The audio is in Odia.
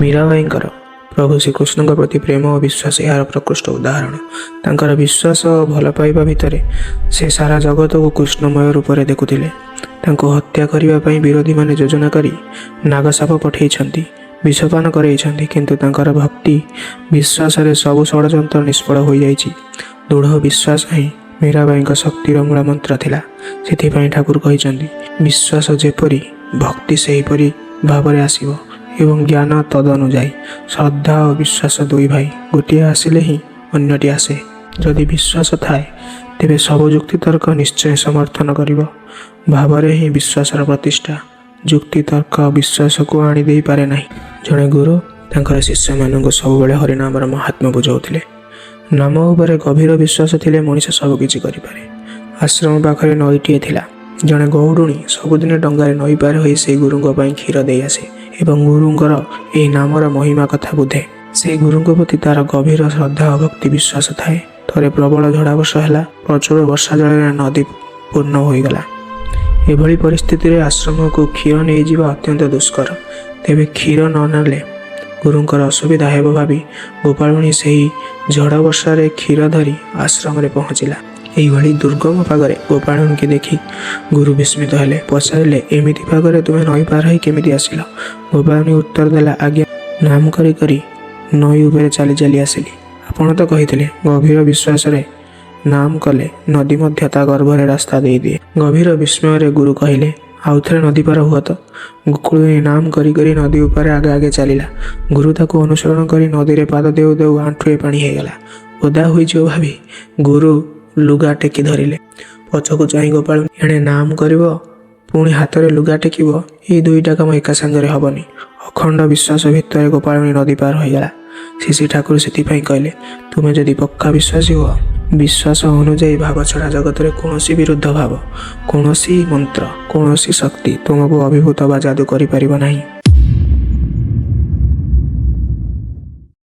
ମୀରାବାଈଙ୍କର ପ୍ରଭୁ ଶ୍ରୀକୃଷ୍ଣଙ୍କ ପ୍ରତି ପ୍ରେମ ଓ ବିଶ୍ୱାସ ଏହାର ପ୍ରକୃଷ୍ଟ ଉଦାହରଣ। ତାଙ୍କର ବିଶ୍ୱାସ ଓ ଭଲ ପାଇବା ଭିତରେ ସେ ସାରା ଜଗତକୁ କୃଷ୍ଣମୟ ରୂପରେ ଦେଖୁଥିଲେ। ତାଙ୍କୁ ହତ୍ୟା କରିବା ପାଇଁ ବିରୋଧୀମାନେ ଯୋଜନା କରି ନାଗସାପ ପଠେଇଛନ୍ତି, ବିଷପାନ କରେଇଛନ୍ତି, କିନ୍ତୁ ତାଙ୍କର ଭକ୍ତି ବିଶ୍ୱାସରେ ସବୁ ଷଡ଼ଯନ୍ତ୍ର ନିଷ୍ଫଳ ହୋଇଯାଇଛି। ଦୃଢ଼ ବିଶ୍ୱାସ ହିଁ ମୀରାବାଈଙ୍କ ଶକ୍ତିର ମୂଳ ମନ୍ତ୍ର ଥିଲା। ସେଥିପାଇଁ ଠାକୁର କହିଛନ୍ତି, ବିଶ୍ୱାସ ଯେପରି, ଭକ୍ତି ସେହିପରି ଭାବରେ ଆସିବ ଏବଂ ଜ୍ଞାନ ତଦନୁଯାୟୀ। ଶ୍ରଦ୍ଧା ଓ ବିଶ୍ୱାସ ଦୁଇ ଭାଇ, ଗୋଟିଏ ଆସିଲେ ହିଁ ଅନ୍ୟଟି ଆସେ। ଯଦି ବିଶ୍ୱାସ ଥାଏ, ତେବେ ସବୁ ଯୁକ୍ତିତର୍କ ନିଶ୍ଚୟ ସମର୍ଥନ କରିବ। ଭାବରେ ହିଁ ବିଶ୍ୱାସର ପ୍ରତିଷ୍ଠା। ଯୁକ୍ତିତର୍କ ବିଶ୍ୱାସକୁ ଆଣି ଦେଇପାରେ ନାହିଁ। ଜଣେ ଗୁରୁ ତାଙ୍କର ଶିଷ୍ୟମାନଙ୍କୁ ସବୁବେଳେ ହରିନାମର ମାହାତ୍ମ୍ୟ ବୁଝାଉଥିଲେ। ନାମ ଉପରେ ଗଭୀର ବିଶ୍ୱାସ ଥିଲେ ମଣିଷ ସବୁକିଛି କରିପାରେ। ଆଶ୍ରମ ପାଖରେ ନଈଟିଏ ଥିଲା। ଜଣେ ଗଉଡ଼ୁଣୀ ସବୁଦିନ ଡଙ୍ଗାରେ ନଈ ପାର ହୋଇ ସେଇ ଗୁରୁଙ୍କ ପାଇଁ କ୍ଷୀର ଦେଇ ଆସେ ଏବଂ ଗୁରୁଙ୍କର ଏହି ନାମର ମହିମା କଥା ବୁଝେ। ସେଇ ଗୁରୁଙ୍କ ପ୍ରତି ତାର ଗଭୀର ଶ୍ରଦ୍ଧା ଓ ଭକ୍ତି ବିଶ୍ୱାସ ଥାଏ। ଥରେ ପ୍ରବଳ ଝଡ଼ା ବର୍ଷା ହେଲା। ପ୍ରଚୁର ବର୍ଷା ଜଳରେ ନଦୀ ପୂର୍ଣ୍ଣ ହୋଇଗଲା। ଏଭଳି ପରିସ୍ଥିତିରେ ଆଶ୍ରମକୁ କ୍ଷୀର ନେଇଯିବା ଅତ୍ୟନ୍ତ ଦୁଷ୍କର। ତେବେ କ୍ଷୀର ନ ନେଲେ ଗୁରୁଙ୍କର ଅସୁବିଧା ହେବ ଭାବି ଗୋପାଳୁଣୀ ସେହି ଝଡ଼ ବର୍ଷାରେ କ୍ଷୀର ଧରି ଆଶ୍ରମରେ ପହଞ୍ଚିଲା। ଏଇଭଳି ଦୁର୍ଗମ ପାଗରେ ଗୋପାଳୁଣୀକି ଦେଖି ଗୁରୁ ବିସ୍ମିତ ହେଲେ। ପଚାରିଲେ, "ଏମିତି ପାଗରେ ତୁମେ ନଈ ପାର ହୋଇ କେମିତି ଆସିଲ?" ଗୋପାଳୁଣୀ ଉତ୍ତର ଦେଲା, "ଆଜ୍ଞା, ନାମ କରି କରି ନଈ ଉପରେ ଚାଲି ଚାଲି ଆସିଲି। ଆପଣ ତ କହିଥିଲେ, ଗଭୀର ବିଶ୍ୱାସରେ ନାମ କଲେ ନଦୀ ମଧ୍ୟ ତା ଗର୍ଭରେ ରାସ୍ତା ଦେଇଦିଏ।" ଗଭୀର ବିସ୍ମୟରେ ଗୁରୁ କହିଲେ, "ଆଉଥରେ ନଦୀ ପାର ହୁଅ ତ।" ଗୋପାଳୁଣୀ ନାମ କରି କରି ନଦୀ ଉପରେ ଆଗେ ଆଗେ ଚାଲିଲା। ଗୁରୁ ତାକୁ ଅନୁସରଣ କରି ନଦୀରେ ପାଦ ଦେଉ ଦେଉ ଆଣ୍ଠୁଏ ପାଣି ହେଇଗଲା। ଓଦା ହୋଇଯିବ ଭାବି ଗୁରୁ ଲୁଗା ଟେକି ଧରିଲେ। ପଛକୁ ଚାହିଁ ଗୋପାଳ ଏଣେ ନାମ କରିବ, ପୁଣି ହାତରେ ଲୁଗା ଟେକିବ, ଏଇ ଦୁଇଟା କାମ ଏକା ସାଙ୍ଗରେ ହବନି। ଅଖଣ୍ଡ ବିଶ୍ୱାସ ଭିତରେ ଗୋପାଳୁଣୀ ନଦୀ ପାର ହୋଇଗଲା। ଶ୍ରୀ ଶ୍ରୀ ଠାକୁର ସେଥିପାଇଁ କହିଲେ, ତୁମେ ଯଦି ପକ୍କା ବିଶ୍ୱାସୀ ହୁଅ, ବିଶ୍ୱାସ ଅନୁଯାୟୀ ଭାବ ଛଡ଼ା ଜଗତରେ କୌଣସି ବିରୁଦ୍ଧ ଭାବ, କୌଣସି ମନ୍ତ୍ର, କୌଣସି ଶକ୍ତି ତୁମକୁ ଅଭିଭୂତ ବା ଯାଦୁ କରିପାରିବ ନାହିଁ।